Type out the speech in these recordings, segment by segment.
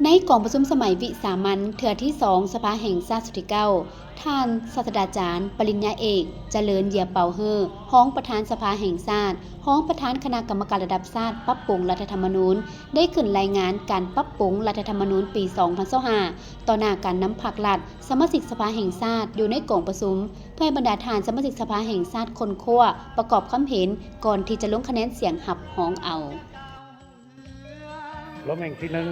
ໃນກອງປະຊຸມສະໄໝວິສາມັນເທື່ອທີສອງ ສະພາແຫ່ງຊາດຊຸດທີເກົ້າ, ທ່ານສາດສະດາຈານ ປະລິນຍາເອກ ຈະເລີນ ເຢຍເປົາເຮີ ຮອງປະທານສະພາແຫ່ງຊາດ, ຮອງປະທານຄະນະກຳມະການລະດັບຊາດປັບປຸງລັດຖະທຳມະນູນ ໄດ້ຂຶ້ນລາຍງານການປັບປຸງລັດຖະທຳມະນູນປີສອງພັນຊາວຫ້າ ຕໍ່ໜ້າການນຳພັກລັດ, ສະມາຊິກສະພາແຫ່ງຊາດຢູ່ໃນກອງປະຊຸມ ເພື່ອໃຫ້ບັນດາທ່ານສະມາຊິກສະພາແຫ່ງຊາດຄົ້ນຄວ້າປະກອບຄຳເຫັນ ກ່ອນທີ່ຈະລົງຄະແນນສຽງຮັບຮອງເອົາ. ລະແວງທີໜຶ່ງ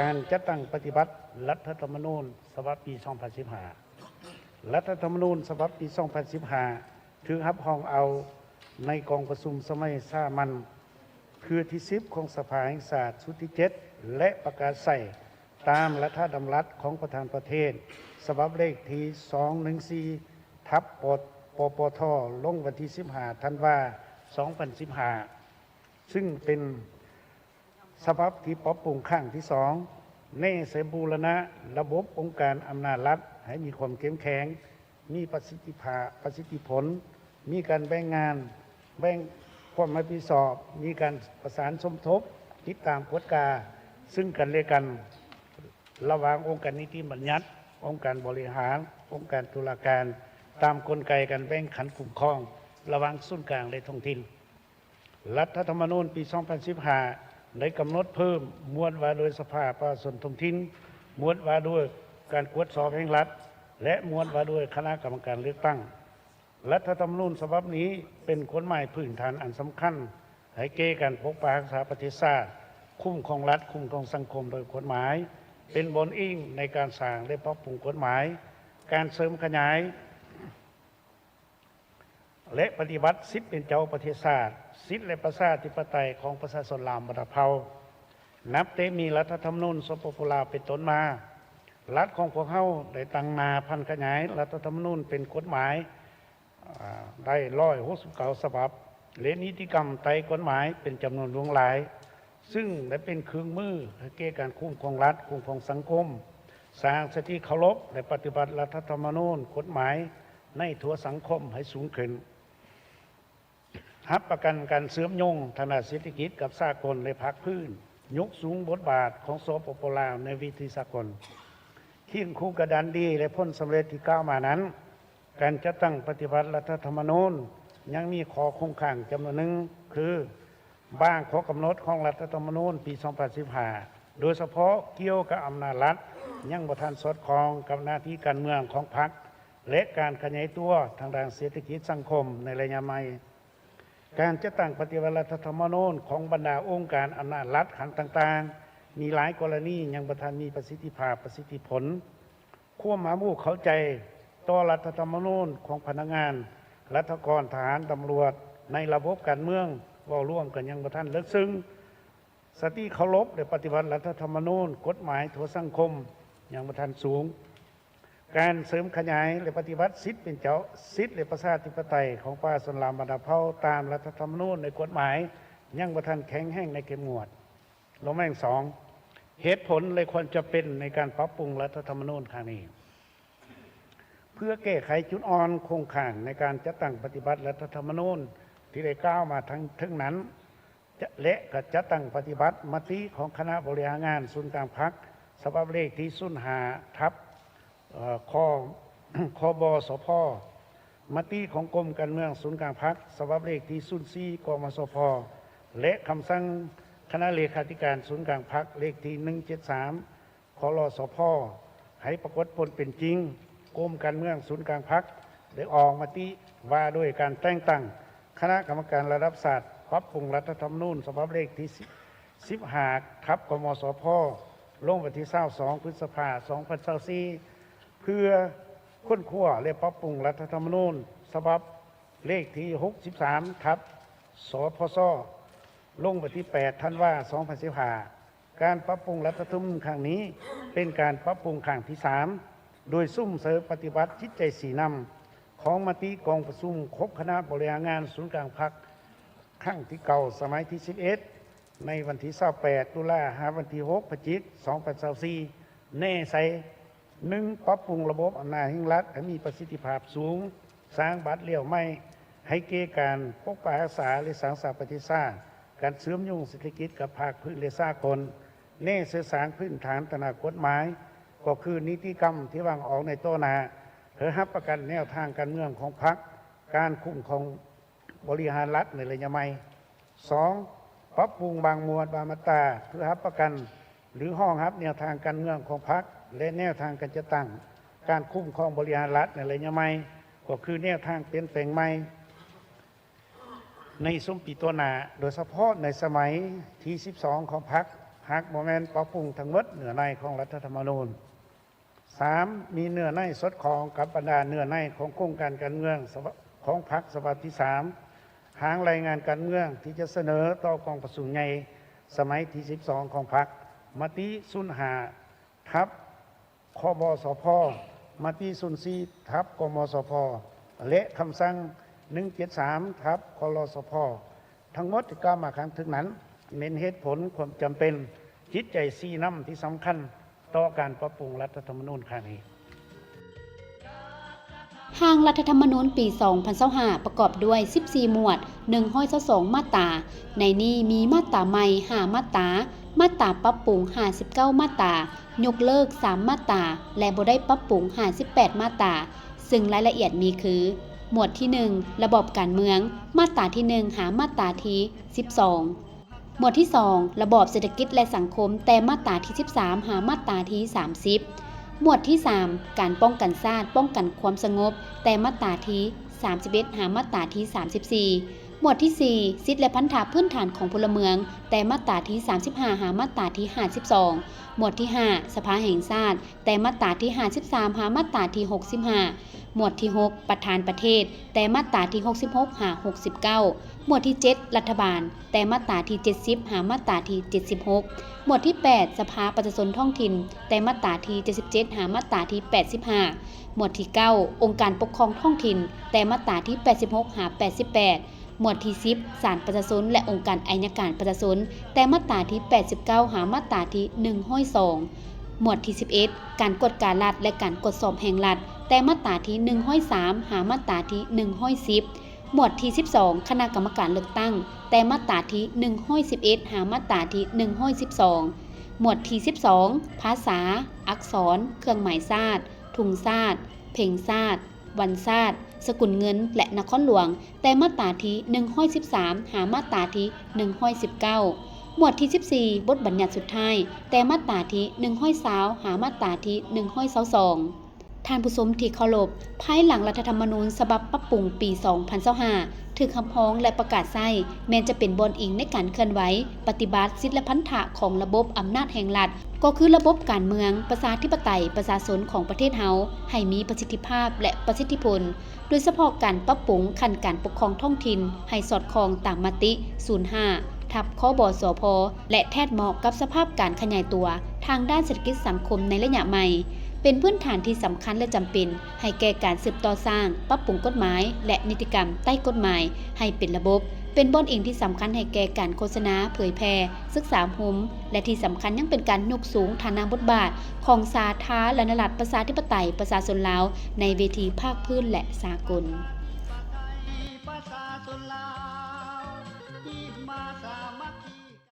ການຈັດຕັ້ງປະຕິບັດລັດຖະທຳມະນູນສະບັບປີສອງພັນສິບຫ້າ. ລັດຖະທຳມະນູນສະບັບປີສອງພັນສິບຫ້າ ຖືກຮັບຮອງເອົາໃນກອງປະຊຸມສະໄໝສາມັນເທື່ອທີສິບ ຂອງສະພາແຫ່ງຊາດຊຸດທີເຈັດ ແລະ ປະກາດໃຊ້ຕາມລັດຖະດຳລັດຂອງປະທານປະເທດ ສະບັບເລກທີສອງໜຶ່ງສີ່ ທັບ ປປທ ລົງວັນທີສິບຫ້າ ທັນວາ ສອງພັນສິບຫ້າ ຊຶ່ງເປັນ ສະບັບທີ່ປັບປຸງຄັ້ງທີສອງ ແນໃສ່ບູລະນະລະບົບອົງການອຳນາດລັດໃຫ້ມີຄວາມເຂັ້ມແຂງ, ມີປະສິດທິພາບ, ປະສິດທິຜົນ, ມີການແບ່ງງານ, ແບ່ງຄວາມຮັບຜິດຊອບ, ມີການປະສານສົມທົບ, ຕິດຕາມກວດກາຊຶ່ງກັນແລະກັນ ລະຫວ່າງອົງການນິຕິບັນຍັດ, ອົງການບໍລິຫານ, ອົງການຕຸລາການ, ຕາມກົນໄກການແບ່ງຂັ້ນຄຸ້ມຄອງລະຫວ່າງສູນກາງ ແລະ ທ້ອງຖິ່ນ. ລັດຖະທຳມະນູນປີສອງພັນສິບຫ້າ ໄດ້ກຳນົດເພີ່ມໝວດວ່າດ້ວຍສະພາປະຊາຊົນທ້ອງຖິ່ນ, ໝວດວ່າດ້ວຍການກວດສອບແຫ່ງລັດ ແລະ ໝວດວ່າດ້ວຍຄະນະກຳມະການເລືອກຕັ້ງ. ລັດຖະທຳມະນູນສະບັບນີ້ເປັນກົດໝາຍພື້ນຖານອັນສຳຄັນໃຫ້ແກ່ການປົກປັກຮັກສາປະເທດຊາດ, ຄຸ້ມຄອງລັດ, ຄຸ້ມຄອງສັງຄົມໂດຍກົດໝາຍ, ເປັນບ່ອນອີງໃນການສ້າງ ແລະ ປັບປຸງກົດໝາຍ, ການເສີມຂະຫຍາຍ ແລະ ປະຕິບັດສິດເປັນເຈົ້າປະເທດຊາດ, ສິດ ແລະ ປະຊາທິປະໄຕຂອງປະຊາຊົນລາວບັນດາເຜົ່າ. ນັບແຕ່ມີລັດຖະທຳມະນູນ ສປປ ລາວ ເປັນຕົ້ນມາ, ລັດຂອງພວກເຮົາໄດ້ຕັ້ງໜ້າຜັນຂະຫຍາຍລັດຖະທຳມະນູນເປັນກົດໝາຍ ອາ ໄດ້ຮ້ອຍຫົກສິບເກົ້າສະບັບ ແລະ ນິຕິກຳໄຕກົດໝາຍເປັນຈຳນວນຫຼວງຫຼາຍ. ຊຶ່ງໄດ້ເປັນເຄື່ອງມືໃຫ້ແກ່ການຄຸ້ມຄອງລັດ, ຄຸ້ມຄອງສັງຄົມ, ສ້າງສະຕິເຄົາລົບ ແລະ ປະຕິບັດລັດຖະທຳມະນູນ, ກົດໝາຍໃນທົ່ວສັງຄົມໃຫ້ສູງຂຶ້ນ, ຮັບປະກັນການເຊື່ອມໂຍງທາງດ້ານເສດຖະກິດກັບສາກົນ ແລະ ພາກພື້ນ, ຍົກສູງບົດບາດຂອງ ສປປ ລາວ ໃນເວທີສາກົນ. ຄຽງຄູ່ກັບດ້ານດີ ແລະ ຜົນສຳເລັດທີ່ກ່າວມານັ້ນ, ການຈັດຕັ້ງປະຕິບັດລັດຖະທຳມະນູນຍັງມີຂໍ້ຄົງຄ້າງຈຳນວນໜຶ່ງ ຄື ບາງຂໍ້ກຳນົດຂອງລັດຖະທຳມະນູນປີສອງພັນສິບຫ້າ ໂດຍສະເພາະກ່ຽວກັບອຳນາດລັດ ຍັງບໍ່ທັນສອດຄ່ອງກັບໜ້າທີ່ການເມືອງຂອງພັກ ແລະ ການຂະຫຍາຍຕົວທາງດ້ານເສດຖະກິດສັງຄົມໃນໄລຍະໃໝ່. ການຈັດຕັ້ງປະຕິບັດລັດຖະທຳມະນູນຂອງບັນດາອົງການອຳນາດລັດຂັ້ນຕ່າງໆ ມີຫຼາຍກໍລະນີຍັງບໍ່ທັນມີປະສິດທິພາບ, ປະສິດທິຜົນ. ຄວາມຫາຮູ້ເຂົ້າໃຈຕໍ່ລັດຖະທຳມະນູນຂອງພະນັກງານ, ລັດຖະກອນ, ທະຫານ, ຕຳຫຼວດ ໃນລະບົບການເມືອງ ເວົ້າລວມກໍຍັງບໍ່ທັນເລິກເຊິ່ງ. ສະຕິເຄົາລົບ ແລະ ປະຕິບັດລັດຖະທຳມະນູນ, ກົດໝາຍທົ່ວສັງຄົມຍັງບໍ່ທັນສູງ. ການເສີມຂະຫຍາຍ ແລະ ປະຕິບັດສິດເປັນເຈົ້າ, ສິດ ແລະ ປະຊາທິປະໄຕຂອງປະຊາຊົນລາວບັນດາເຜົ່າຕາມລັດຖະທຳມະນູນ ແລະ ກົດໝາຍຍັງບໍ່ທັນແຂງແຮງ ແລະ ເຂັ້ມງວດ. ລະແວງສອງ ເຫດຜົນ ແລະ ຄວາມຈຳເປັນໃນການປັບປຸງລັດຖະທຳມະນູນຄັ້ງນີ້. ເພື່ອແກ້ໄຂຈຸດອ່ອນຄົງຄ້າງໃນການຈັດຕັ້ງປະຕິບັດລັດຖະທຳມະນູນທີ່ໄດ້ກ່າວມາທາງເທິງນັ້ນ ຈະ ແລະ ກະຈັດຕັ້ງປະຕິບັດມະຕິຂອງຄະນະບໍລິຫານງານສູນກາງພັກ ສະບັບເລກທີສູນຫ້າ ທັບ ເອີ ຄ ຄບສພ, ມະຕິຂອງກົມການເມືອງສູນກາງພັກ ສະບັບເລກທີສູນສີ່ ກມສພ ແລະ ຄຳສັ່ງຄະນະເລຂາທິການສູນກາງພັກ ເລກທີໜຶ່ງເຈັດສາມ ຄລສພ ໃຫ້ປາກົດຜົນເປັນຈິງ. ກົມການເມືອງສູນກາງພັກ ໄດ້ອອກມະຕິວ່າດ້ວຍການແຕ່ງຕັ້ງຄະນະກຳມະການລະດັບຊາດປັບປຸງລັດຖະທຳມະນູນ ສະບັບເລກທີສິບຫ້າ ທັບ ກມສພ ລົງວັນທີຊາວສອງ ພຶດສະພາ ສອງພັນຊາວສີ່ ເພື່ອຄົ້ນຄວ້າ ແລະ ປັບປຸງລັດຖະທຳມະນູນ ສະບັບເລກທີຫົກສິບສາມ ທັບ ສພຊ ລົງວັນທີແປດ ທັນວາ ສອງພັນສິບຫ້າ. ການປັບປຸງລັດຖະທຳມະນູນຄັ້ງນີ້ ເປັນການປັບປຸງຄັ້ງທີສາມ ໂດຍສຸມເສີມປະຕິບັດຈິດໃຈຊີ້ນຳຂອງມະຕິກອງປະຊຸມຄົບຄະນະບໍລິຫານງານສູນກາງພັກ ຄັ້ງທີເກົ້າ ສະໄໝທີສິບເອັດ ໃນວັນທີຊາວແປດ ຕຸລາ ຫາວັນທີຫົກ ພະຈິກ ສອງພັນຊາວສີ່ ແນໃສ່ ໜຶ່ງ ປັບປຸງລະບົບອຳນາດແຫ່ງລັດໃຫ້ມີປະສິດທິພາບສູງ, ສ້າງບາດລ້ຽວໃໝ່ໃຫ້ແກ່ການປົກປັກຮັກສາ ແລະ ສ້າງສາປະເທດຊາດ, ການເຊື່ອມໂຍງເສດຖະກິດກັບພາກພື້ນ ແລະ ສາກົນ, ແນເສີດສ້າງພື້ນຖານທາງດ້ານກົດໝາຍ ກໍຄືນິຕິກຳທີ່ວາງອອກໃນຕໍ່ໜ້າ ເພື່ອຮັບປະກັນແນວທາງການເມືອງຂອງພັກ, ການຄຸ້ມຄອງບໍລິຫານລັດໃນໄລຍະໃໝ່. ສອງ, ປັບປຸງບາງໝວດບາງມາດຕາ ເພື່ອຮັບປະກັນ ຫຼື ຮອງຮັບແນວທາງການເມືອງຂອງພັກ ແລະ ແນວທາງການຈັດຕັ້ງການຄຸ້ມຄອງບໍລິຫານລັດໃນໄລຍະໃໝ່ ກໍຄືແນວທາງປ່ຽນແປງໃໝ່ ໃນຊຸມປີຕໍ່ໜ້າ, ໂດຍສະເພາະໃນສະໄໝທີສິບສອງຂອງພັກ, ຫາກບໍ່ແມ່ນປັບປຸງທັງໝົດເນື້ອໃນຂອງລັດຖະທຳມະນູນ. ສາມ, ມີເນື້ອໃນສອດຄ່ອງກັບບັນດາເນື້ອໃນຂອງໂຄງການການເມືອງສະຫວະ ຂອງພັກສະບັບທີສາມ, ຮ່າງລາຍງານການເມືອງທີ່ຈະສະເໜີຕໍ່ກອງປະຊຸມໃຫຍ່ສະໄໝທີສິບສອງຂອງພັກ, ມະຕິສູນຫ້າ ທັບ ຄບສພ, ມະຕິສູນສີ່ ທັບ ກມສພ ແລະ ຄຳສັ່ງໜຶ່ງເຈັດສາມ ທັບ ຄລສພ. ທັງໝົດທີ່ກ່າວມາຂ້າງເທິງນັ້ນ ແມ່ນເຫດຜົນຄວາມຈຳເປັນ, ຈິດໃຈຊີ້ນຳທີ່ສຳຄັນຕໍ່ການປັບປຸງລັດຖະທຳມະນູນຄັ້ງນີ້. ຮ່າງລັດຖະທຳມະນູນປີສອງພັນຊາວຫ້າ ປະກອບດ້ວຍສິບສີ່ໝວດ, ໜຶ່ງຮ້ອຍຊາວສອງມາດຕາ. ໃນນີ້ມີມາດຕາໃໝ່ຫ້າມາດຕາ, ມາດຕາປັບປຸງຫ້າສິບເກົ້າມາດຕາ, ຍົກເລີກສາມມາດຕາ ແລະ ບໍ່ໄດ້ປັບປຸງຫ້າສິບແປດມາດຕາ, ເຊິ່ງລາຍລະອຽດມີຄື: ໝວດທີໜຶ່ງ ລະບອບການເມືອງ, ມາດຕາທີໜຶ່ງ ຫາມາດຕາທີສິບສອງ. ໝວດທີສອງ ລະບອບເສດຖະກິດ ແລະ ສັງຄົມ, ແຕ່ມາດຕາທີສິບສາມ ຫາມາດຕາທີສາມສິບ. ໝວດທີສາມ ການປ້ອງກັນຊາດ, ປ້ອງກັນຄວາມສະຫງົບ, ແຕ່ມາດຕາທີສາມສິບເອັດ ຫາມາດຕາທີສາມສິບສີ່. ໝວດທີສີ່ ສິດ ແລະ ພັນທະພື້ນຖານຂອງພົນລະເມືອງ, ແຕ່ມາດຕາທີສາມສິບຫ້າ ຫາມາດຕາທີຫ້າສິບສອງ. ໝວດທີຫ້າ ສະພາແຫ່ງຊາດ, ແຕ່ມາດຕາທີຫ້າສິບສາມ ຫາມາດຕາທີຫົກສິບຫ້າ. ໝວດທີຫົກ ປະທານປະເທດ, ແຕ່ມາດຕາທີຫົກສິບຫົກ ຫາ ຫົກສິບເກົ້າ. ໝວດທີເຈັດ ລັດຖະບານ, ແຕ່ມາດຕາທີເຈັດສິບ ຫາມາດຕາທີເຈັດສິບຫົກ. ໝວດທີແປດ ສະພາປະຊາຊົນທ້ອງຖິ່ນ, ແຕ່ມາດຕາທີເຈັດສິບເຈັດ ຫາມາດຕາທີແປດສິບຫ້າ. ໝວດທີເກົ້າ ອົງການປົກຄອງທ້ອງຖິ່ນ, ແຕ່ມາດຕາທີແປດສິບຫົກ ຫາ ແປດສິບແປດ. ໝວດທີສິບ ສານປະຊາຊົນ ແລະ ອົງການໄອຍະການປະຊາຊົນ, ແຕ່ມາດຕາທີແປດສິບເກົ້າ ຫາມາດຕາທີໜຶ່ງຮ້ອຍສອງ. ໝວດທີສິບເອັດ ການກວດກາລັດ ແລະ ການກວດສອບແຫ່ງລັດ, ແຕ່ມາດຕາທີໜຶ່ງຮ້ອຍສາມ ຫາມາດຕາທີໜຶ່ງຮ້ອຍສິບ. ໝວດທີສິບສອງ ຄະນະກຳມະການເລືອກຕັ້ງ, ແຕ່ມາດຕາທີໜຶ່ງຮ້ອຍສິບເອັດ ຫາມາດຕາທີໜຶ່ງຮ້ອຍສິບສອງ. ໝວດທີສິບສອງ ພາສາ, ອັກສອນ, ເຄື່ອງໝາຍຊາດ, ທຸງຊາດ, ເພງຊາດ, ວັນຊາດ, ສະກຸນເງິນ ແລະ ນະຄອນຫຼວງ, ແຕ່ມາດຕາທີໜຶ່ງຮ້ອຍສິບສາມ ຫາມາດຕາທີໜຶ່ງຮ້ອຍສິບເກົ້າ. ໝວດທີສິບສີ່ ບົດບັນຍັດສຸດທ້າຍ, ແຕ່ມາດຕາທີໜຶ່ງຮ້ອຍຊາວ ຫາມາດຕາທີໜຶ່ງຮ້ອຍຊາວສອງ. ທ່ານຜູ້ຊົມທີ່ເຄົາລົບ, ພາຍຫຼັງລັດຖະທຳມະນູນສະບັບປັບປຸງປີສອງພັນຊາວຫ້າ ຖືກຮັບຮອງ ແລະ ປະກາດໃຊ້, ແມ່ນຈະເປັນບ່ອນອີງໃນການເຄື່ອນໄຫວ, ປະຕິບັດສິດ ແລະ ພັນທະຂອງລະບົບອຳນາດແຫ່ງລັດ, ກໍຄືລະບົບການເມືອງປະຊາທິປະໄຕປະຊາຊົນຂອງປະເທດເຮົາ ໃຫ້ມີປະສິດທິພາບ ແລະ ປະສິດທິຜົນ, ໂດຍສະເພາະການປັບປຸງຂັ້ນການປົກຄອງທ້ອງຖິ່ນໃຫ້ສອດຄ່ອງຕາມມະຕິສູນຫ້າ ທັບ ຄບສພ ແລະ ແທດເໝາະກັບສະພາບການຂະຫຍາຍຕົວທາງດ້ານເສດຖະກິດສັງຄົມໃນໄລຍະໃໝ່, ເປັນພື້ນຖານທີ່ສຳຄັນ ແລະ ຈຳເປັນ ໃຫ້ແກ່ການສືບຕໍ່ສ້າງ, ປັບປຸງກົດໝາຍ ແລະ ນິຕິກຳໃຕ້ກົດໝາຍໃຫ້ເປັນລະບົບ, ເປັນບ່ອນອີງທີ່ສຳຄັນໃຫ້ແກ່ການໂຄສະນາ, ເຜີຍແຜ່, ສຶກສາອົບຮົມ ແລະ ທີ່ສຳຄັນຍັງເປັນການຍົກສູງຖານະບົດບາດຂອງສາທາລະນະລັດ ປະຊາທິປະໄຕ ປະຊາຊົນລາວ ໃນເວທີພາກພື້ນ ແລະ ສາກົນ.